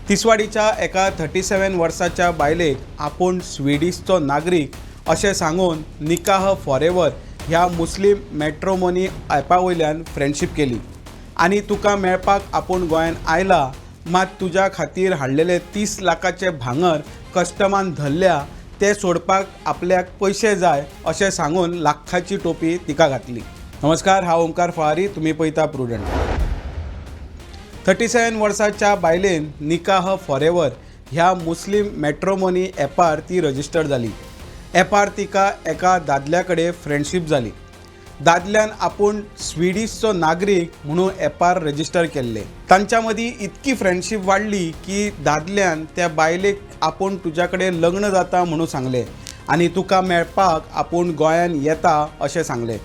तिसवाडीच्या एका 37 वर्साच्या बायलेक आपूण स्विडीशचो नागरीक अशें सांगून निकाह फॉरेवर ह्या मुस्लीम मॅट्रोमोनी ॲपा वयल्यान फ्रेंडशीप केली आनी तुका मेळपाक आपूण गोंयान आयला, मात तुज्या खातीर हाडलेले 30 लाखाचे भांगर कस्टमान धरल्या, ते सोडपाक आपल्याक पयशे जाय अशें सांगून लाखाची टोपी तिका घातली. नमस्कार, हांव ओंकार फळारी, तुमी पळयता प्रुडंट. 37 वर्साच्या बायलेन निकाह फॉरेवर ह्या मुस्लीम मॅट्रोमोनी ॲपार ती रजिस्टर जाली. ॲपार तिका एका दादल्या कडेन फ्रेंडशीप जाली. दादल्यान आपूण स्विडीशचो नागरीक म्हणून ॲपार रजिस्टर केल्ले. तांच्या मदीं इतकी फ्रेंडशीप वाडली की दादल्यान त्या बायलेक आपूण तुज्या कडेन लग्न जाता म्हणून सांगलें आनी तुका मेळपाक आपूण गोंयान येता अशें सांगलें.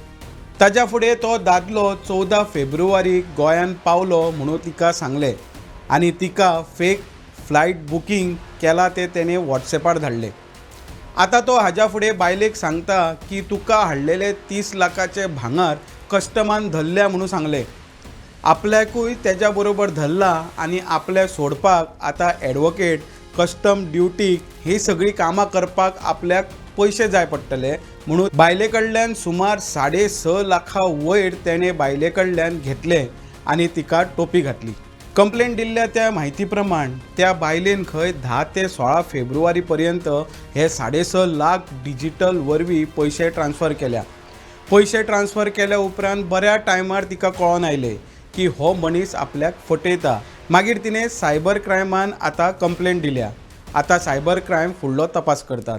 ताज्या फुडें तो दादलो 14 फेब्रुवारीक गोंयान पावलो म्हणून तिका सांगलें आनी तिका फेक फ्लायट बुकींग केलां तें तेणें वॉट्सॅपार धाडलें. आतां तो हाज्या फुडें बायलेक सांगता की तुका हाडलेले 30 लाखाचे भांगर कस्टमान धरल्या म्हणून सांगलें, आपल्याकूय तेज्या बरोबर धरला आनी आपल्याक सोडपाक आतां एडवोकेट, कस्टम ड्युटीक ही सगळीं कामां करपाक आपल्याक पयशे जाय पडटले म्हणून बायले कडल्यान सुमार 6.5 लाखां वयर तेणें बायले कडल्यान घेतले आनी तिका टोपी घातली. कंप्लेन दिल्ल्या त्या म्हायती प्रमाण त्या बायलेन खंय 10 ते 16 फेब्रुवारी पर्यंत हे 6.5 लाख डिजिटल वरवीं पयशे ट्रान्स्फर केल्या. पयशे ट्रान्स्फर केल्या उपरांत बऱ्या टायमार तिका कळोन आयलें की हो मनीस आपल्याक फटयता. मागीर तिणें सायबर क्रायमान आतां कंप्लेन दिल्या. आतां सायबर क्रायम फुडलो तपास करतात.